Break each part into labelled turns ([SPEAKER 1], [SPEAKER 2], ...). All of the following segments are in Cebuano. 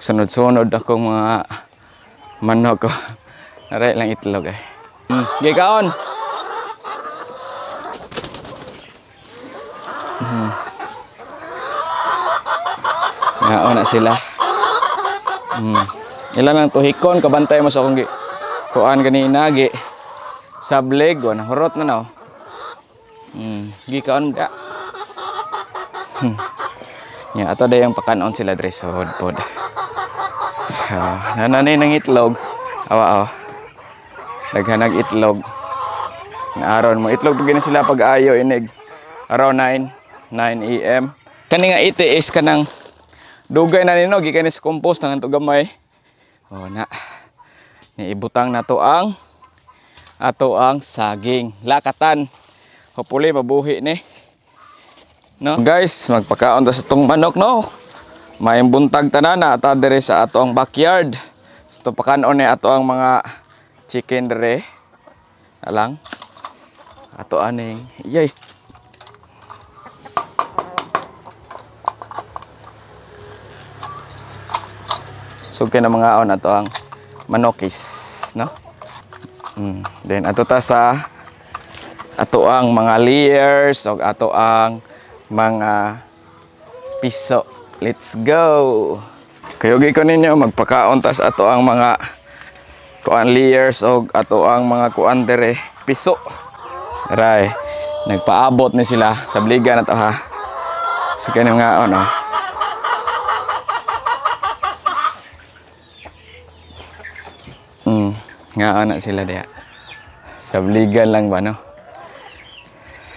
[SPEAKER 1] Sunod-sunod akong mga manok ko. Naray lang itlog eh. Gikaon. Ngaon na sila. Ilan ang tuhikon kabantay mo sa akong gi kuan ganina gi sablig o nahurot na no. Gikaon da. Nya ato dayang pakanon sila dre sod pod. Nananay ng itlog. Awa oh. Daghanag itlog. Naaron mo itlog pag gini sila pag ayo inig around 9 AM. Kani nga ite is kanang dugay na nino gikan ni sa compost nang anto gamay. Oh na. Niibutang nato ang ato ang saging lakatan. Hopefully mabuhi ni. No? Guys, magpakaon ta sa tong manok no. Maayong buntag tanan na ata dere sa ato ang backyard. So pakanon ni ato ang mga chicken dere. Alang. Ato aning yay. So kay na mga on ato ang manokis, no? Then ato ta sa ato ang mga layers og ato ang mga piso. Let's go. Kayugi ko ninyo magpakaon tas ato ang mga kuan layers og ato ang mga kuan dere piso. Aray, nagpaabot ni sila sa bliga na to ha. So kay mga on oh. Nga na sila diya. Sabligan lang ba no?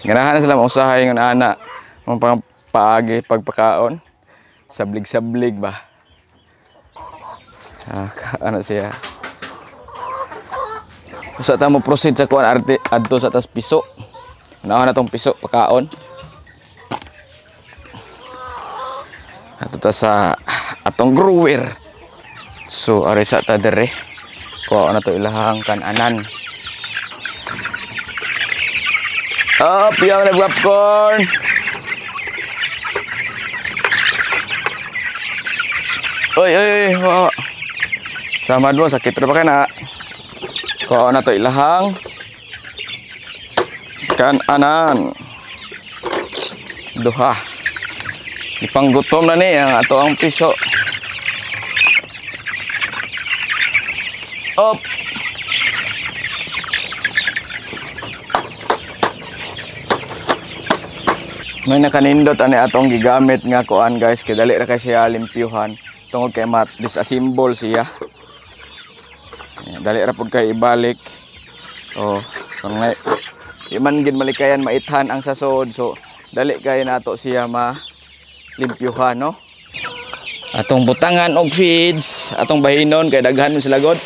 [SPEAKER 1] Ganahan na sila mausahay ng ana mga paagi pagpakaon. Sablig-sablig ba? Ano siya? Usa ta mo proceed sa kuan arte adto sa tas piso. Unahan na tong piso pakaon. Adto ta sa atong grower. So ari sa ta dere. Kuha na to ilahang kananan. Oh, piyang na popcorn. Oy, oy, oy, oh. Samad mo, sakit ra ba ka na? Kuha na to ilahang kananan. Duha. Ipanggutom na ni ang ato ang piso. Up. May nakanindot ani atong gigamit nga kuan guys kay dali ra kay siya limpyuhan tungod kay mat disassemble siya. Dali ra pud kay ibalik. Oh, kung may di man gid malikayan maithan ang sasod, so dali kay nato siya ma limpyuhan no. Atong butangan og feeds, atong bahinon kay daghan man sila god.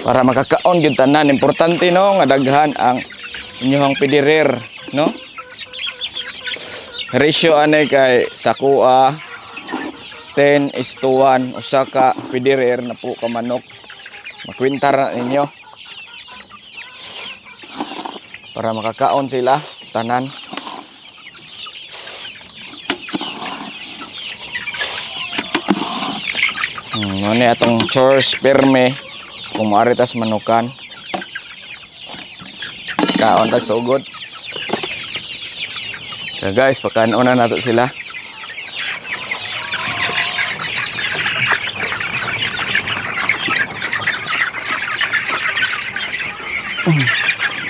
[SPEAKER 1] Para makakaon gyud tanan, importante no nga daghan ang inyong pedirer no. Ratio ani kay sakuha 10:1 usa ka pedirer na po ka manok. Makwintar na ninyo para makakaon sila tanan. Ni atong chores perme kung maari tas manukan. Kaon tag sugod. So guys, pakanon na nato sila.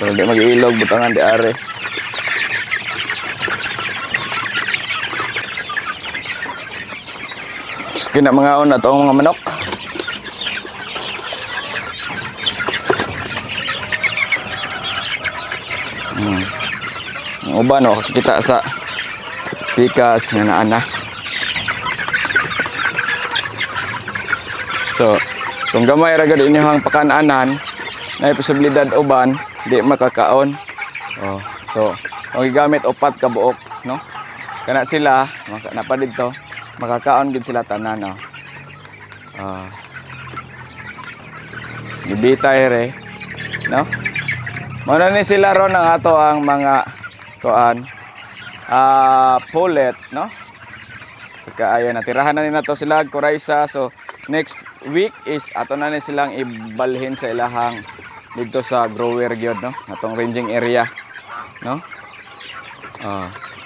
[SPEAKER 1] Pero di mag-ilog butangan di are. Kina mga on ato ang mga manok. Ang uban no kakita sa pikas nga naana. So, kung gamay ra gud inyong pakananan, na posibilidad uban di makakaon. Oh, so ang gigamit upat ka buok no. Kana sila napa didto makakaon gid sila tanan no. Gibitay re no. Mao na ni sila ron ang ato ang mga kuan pullet, no? So kaayo natirahan na ni nato sila Coryza. So next week is ato na ni silang ibalhin sa ilahang dito sa grower gyud, no? Atong ranging area, no?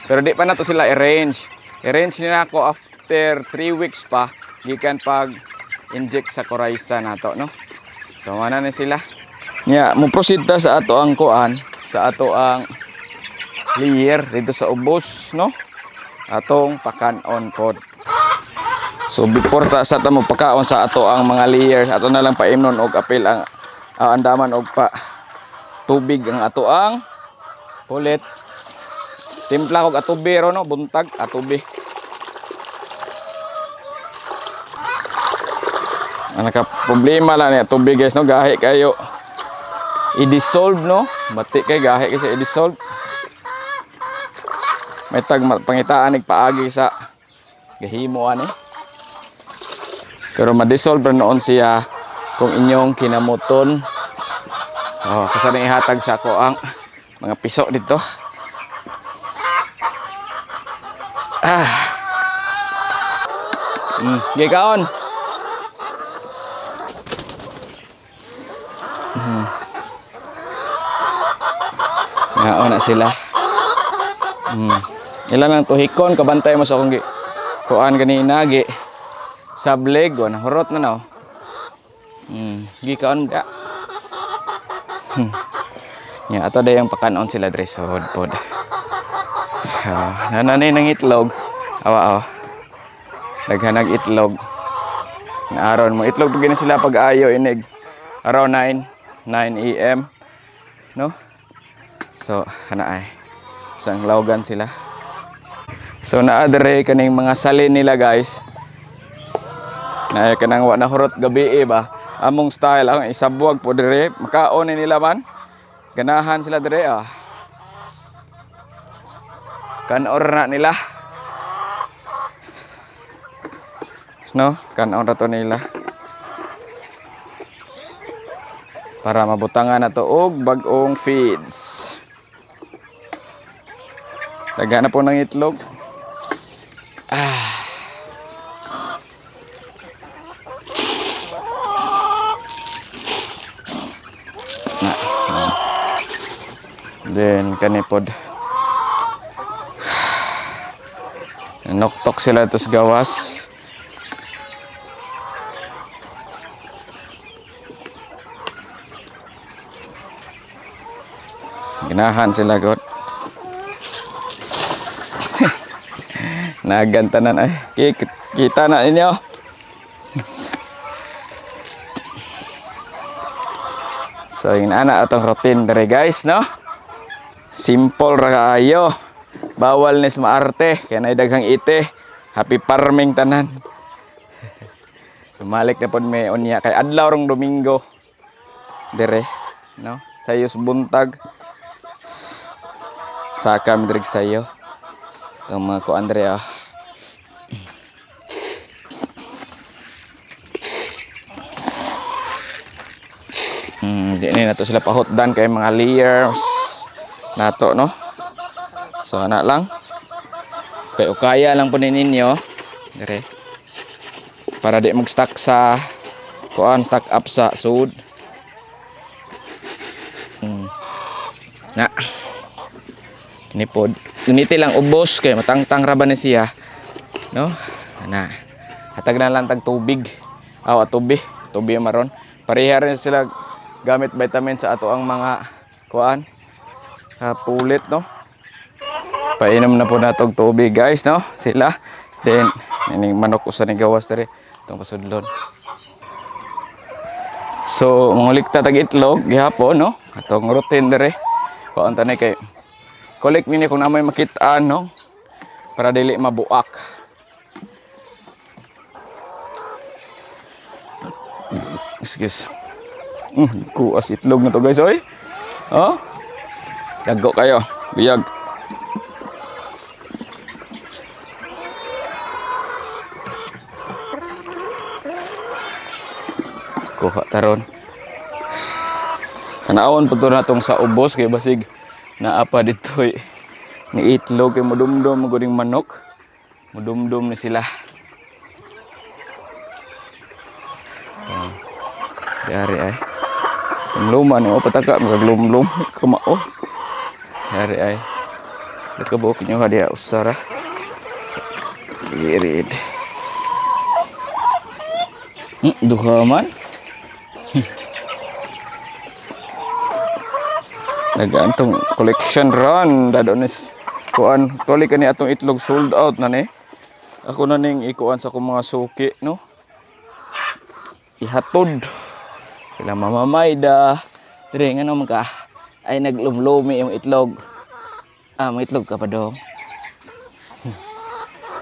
[SPEAKER 1] Pero di pa nato sila i-range. I-range ni nako after 3 weeks pa gikan pag inject sa Coryza nato, no? So mana ni sila. Nya mo proceed ta sa ato ang kuan, sa ato ang layer dito sa ubos, no? Atong pakanon pod. So before ta sa ta mo pakaon sa ato ang mga layers, ato na lang paimnon og apil ang andaman og pa tubig ang ato ang pulit. Timpla og atubi ro, no? Buntag atubi. Ang naka problema lang niya tubig guys, no? Gahi kayo i-dissolve, no? Bati kay gahi kasi i-dissolve. May tag pangitaan nagpaagi sa gahimo ani. Pero ma-dissolve ra noon siya kung inyong kinamuton. Oh, kasi nang ihatag sa ako ang mga piso dito. Ah. Gikaon. Ngaon na sila. Ilan lang tuhikon kabantay mo sa akong kuan ganina gi sableg o nahurot na no. Gikaon da. Nya ato dayang pakanon sila dre sod pod. Nananay ng itlog. Awa oh. Daghanag itlog. Naaron mo itlog pag sila pag ayo inig around 9 AM, no? So ana ay sang lawgan sila. So naa dere kaning mga salin nila guys. Naay kanang wa na hurot gabi ba. Among style ang isabwag po dere, makaon ni nila man. Ganahan sila dere ah. Kanor na nila. No, kanon ra to nila. Para mabutangan na to og bag-ong feeds. Daghan na po ng itlog. Ah. Na, na. Then kanipod. Noktok sila tos gawas. Ganahan sila god. Nagantanan ay kita na ninyo. So yun ana atong routine dere guys, no? Simple ra kaayo. Bawal nis maarte kay nay daghang ite. Happy farming tanan. Bumalik na pod may unya kay adlaw rong Domingo dere, no? Sayos buntag. Saka mi diri sayo. Itong mga ko Andrea. Di ni nato sila pahutdan kay mga layers nato, no? So ana lang. Kay ukaya lang po ni ninyo dire. Para di mag-stack sa kuan, stack up sa sud. Na. Ini pod, uniti lang ubos kay matangtang ra ba ni siya, no? Ana. Hatag na lang tag tubig. Aw, tubi, tubi maron. Pareha rin sila gamit vitamin sa ato ang mga kuan, pulit, no? Painom na po natog tubig guys, no? Sila. Then ining manok usa ni gawas diri itong pasudlon. So mangulikta tag itlog gihapon, no? Atong routine diri. Kuan tanay kay collect ninyo kung namoy makitaan, no? Para dili mabuak. Excuse. Kuas itlog na to guys, oy. Oh. Dago kayo, biyag. Kuha taron. Tanawon pud to natong sa ubos kay basig naa pa ditoy Ni itlog kay mudumdum guning manok. Mudumdum ni sila. Dari ay. Lumluman oh pataka magaglumlum kamao. Dari ay. Nakabuok nyo ha diha usara. Kirid. Duha man. Nagantong collection run dadonis kuan tuli kani atong itlog sold out na ni. Ako na ning ikuan sa akong mga suki no. Ihatod sila Mama Maida. Dire ngano man ka ay naglumlumi yung itlog. Ah, may itlog ka pa dong.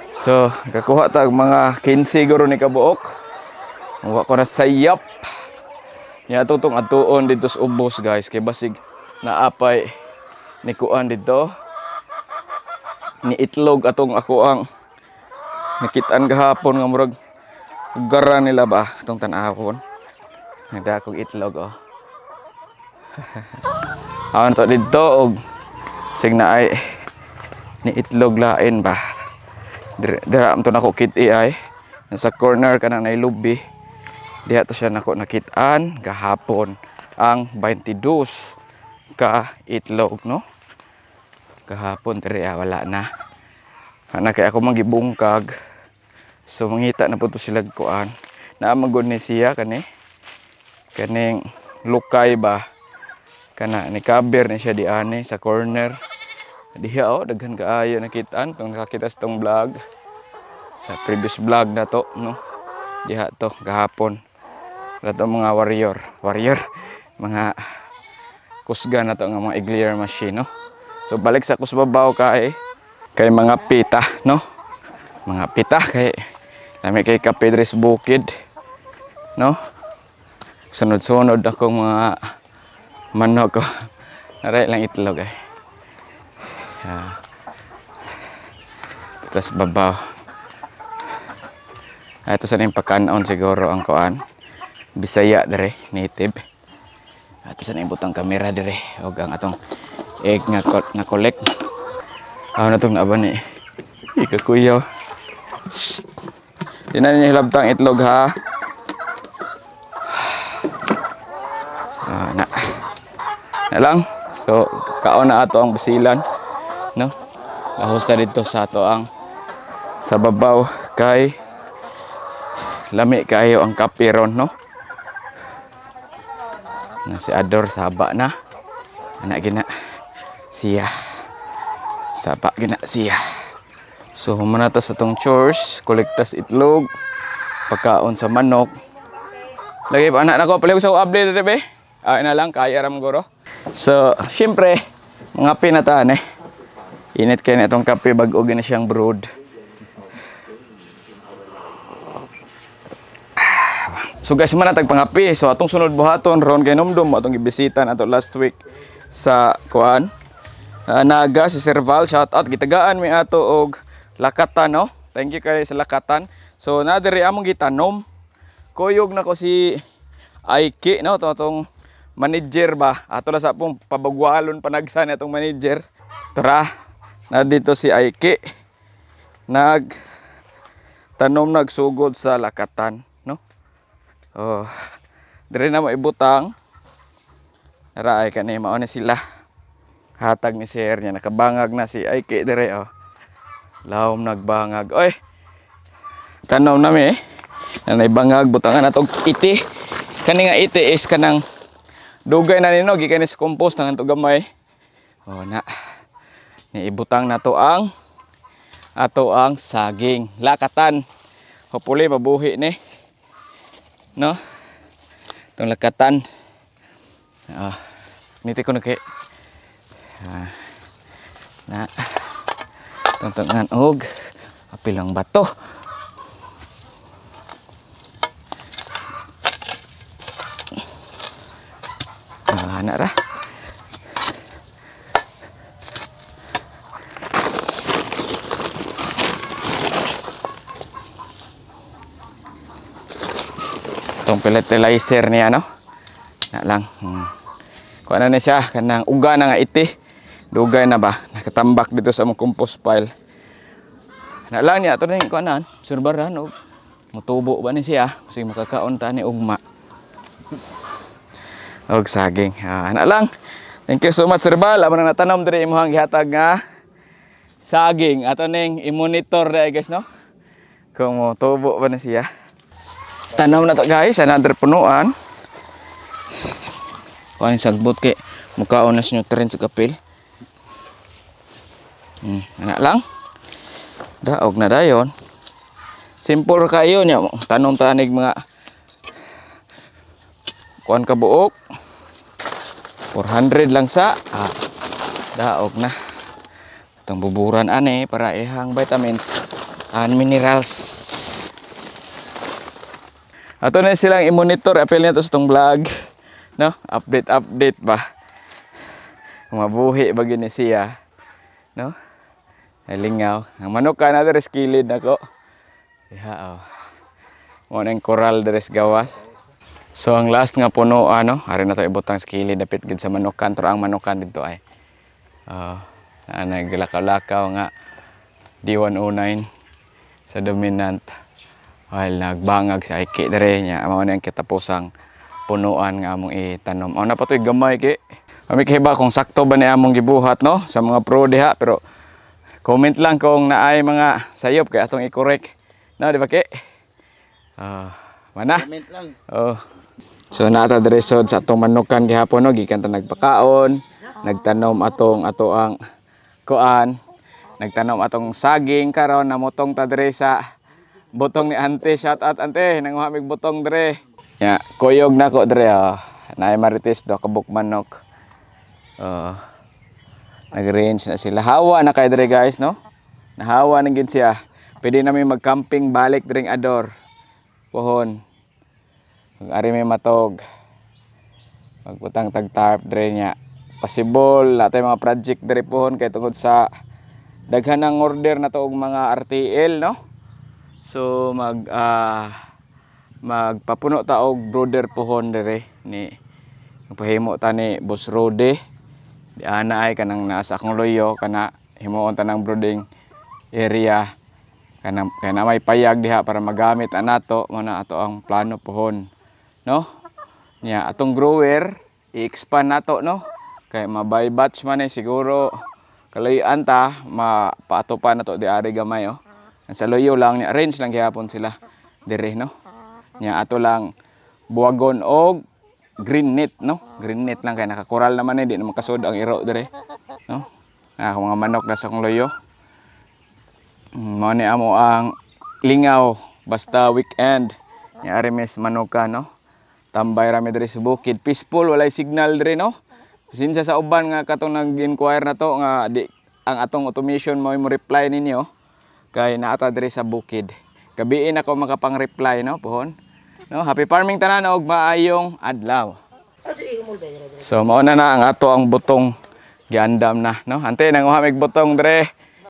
[SPEAKER 1] So, nakakuha ta og mga 15 siguro ni kabuok. Wa ko na sayap. Nya ato tong atuon dito sa ubos guys kay basig naapay ni kuan dito. Ni itlog atong ako ang nakitaan gahapon nga murag gara nila ba atong tan-awon. Nagda akong itlog oh. Awan to dito og sig na ay ni itlog lain ba. Dira am to nako kit-i ay nasa corner kanang nay lubi. Diha to siya nako nakit-an gahapon ang 22 ka itlog no. Kahapon diri wala na. Ana kay ako magibungkag. So mangita na po to sila kuan. Naa man gud ni siya kani. Kaning lukay ba. Kana ni cover ni siya diani sa corner. Diha oh daghan kaayo nakitaan tong nakakita sa tong vlog. Sa previous vlog na to no. Diha to gahapon. Wala to mga warrior, warrior, mga kusga na to nga mga egg-layer machine no. So balik sa kusbabaw kay kay mga pita no. Mga pita kay lami kay kape diri sa bukid no. Sunod-sunod akong mga manok ko. Naray lang itlog ay. Tapos babaw. Ay, ito sa ning pagkanon siguro ang kuan. Bisaya dire, native. Ato sa ning butang kamera dire og ang atong egg nga na collect. Aw na tong naban ni. Ikakuyaw. Shh. Di na ninyo hilabtang itlog ha. Ah, na. Na lang. So kaon na ato ang basilan no. Lahos na dito sa ato ang sa babaw kay lami kaayo ang kape ron no. Na si Ador saba na. Anak gina siya. Saba gina siya. So human na ta sa tong chores, kolektas itlog, pagkaon sa manok. Lagi pa anak nako palihog sa update dere be. Ah, ina lang kaya ra guro. So, syempre, mga pinataan eh. Init kay na itong kape bag-o gina siyang brewed. So guys, man natag pangapi. So atong sunod buhaton ron kay Numdum atong gibisita nato last week sa kuan. Naga si Sir Val, shout out gitagaan mi ato og lakatan no. Thank you kay sa lakatan. So na diri among gitanom. Kuyog nako si Aiki no, to atong manager ba. Ato la sa pong pabagwalon panagsa ni atong manager. Tara, na dito si Aiki. Nag tanom nagsugod sa lakatan no. Oh, dire na mo ibutang. Tara ay kani mao ni sila. Hatag ni sir niya nakabangag na si Aiki dire oh. Lawom nagbangag. Oy. Tanom nami eh. Nanay bangag butangan natog iti. Kani nga iti is kanang dugay na nino gikan ni sa compost nang ato gamay. Oh na. Ni ibutang nato ang ato ang saging lakatan. Hopefully mabuhi ni. No? Itong lakatan. Ah, niti ko na kay. Ah, na. Tuntungan og apilang bato. Ah, na ra. Itong fertilizer niya no. Na lang. Kuha na siya kanang uga na nga iti. Dugay na ba? Nakatang tambak dito sa among compost pile. Na lang niya ato ning kuanan, surbaran og mutubo ba ni siya, kasi makakaon ta ni ugma. Og saging. Ah, na lang. Thank you so much, Sir Bal. Amo na natanom diri imong gihatag nga saging. Ato ning i-monitor dai, guys, no. Kung motubo ba ni siya. Tanom na to, guys, another punuan. Kuan sagbot kay mukaon na sa nutrient sa kapil. Ana lang. Daog na dayon. Simple kayo niya. Tanom tanig mga kuan ka buok. 400 lang sa daog na. Itong buburan ane para ihang vitamins and minerals. Ato na silang i-monitor apil niya to sa tong vlog. No? Update update ba. Mabuhi ba gini siya. No? Ay lingaw. Ang manok ka na diri sa kilid nako. Diha oh. Mo nang koral diri sa gawas. So ang last nga puno ano, ari na to ibutang sa kilid dapit gid sa manukan, pero ang manukan dito ay na naglakaw-lakaw nga D109 sa dominant while nagbangag sa Ike dere niya. Mao na ang kitapusang punuan nga among itanom. Mao na pa to'y gamay ki. Kami kahiba kung sakto ba ni among gibuhat, no, sa mga pro diha, pero comment lang kung naay mga sayop kay atong i-correct. No, di ba, ki? Ah, mana?
[SPEAKER 2] Comment lang.
[SPEAKER 1] Oh. So naata diri sod sa atong manukan gihapon, no, gikan ta nagpakaon, nagtanom atong ato ang kuan, nagtanom atong saging. Karon namutong ta diri sa butong ni ante. Shout out, ante, nanguha mig butong diri. Ya, kuyog na ko diri oh. Naay marites do kabuk manok. Oh. Nag-range na sila. Hawa na kay diri, guys, no? Nahawa na gid siya. Pwede na mi mag-camping balik diring Ador. Pohon. Mag-ari may matog. Magbutang tag tarp diri niya. Possible lahat mga project diri pohon kay tungod sa daghan ng order na to og mga RTL, no. So magpapuno ta og brooder pohon diri ni magpahimo ta ni Boss Rode. Di ana ay kanang nasa akong loyo kana, himuon ta ng brooding area kana kay na may payag diha para magamit na nato. Mo na ato ang plano pohon, no. Nya atong grower i-expand nato, no, kay mabay batch man eh siguro kalayan ta mapaato pa na to di ari gamay oh. Ang sa loyo lang ni arrange lang gihapon sila dire, no. Nya ato lang buwagon og green net, no, green net lang kay nakakural naman eh, di na makasud ang iro dire, no. Ah, mga manok na sa akong loyo. Mao ni amo ang lingaw basta weekend. Nya ari mes manuka, no. Tambay ra mi diri sa bukid, peaceful, walay signal diri, no. Pasensya sa uban nga katong nag-inquire na to nga di ang atong automation mo mo reply ninyo kay naata diri sa bukid. Gabiin ako makapang-reply, no, pohon. No, happy farming tanan og maayong adlaw. So mao na na ang ato ang butong giandam na, no. Ante, nanguha mig butong dre.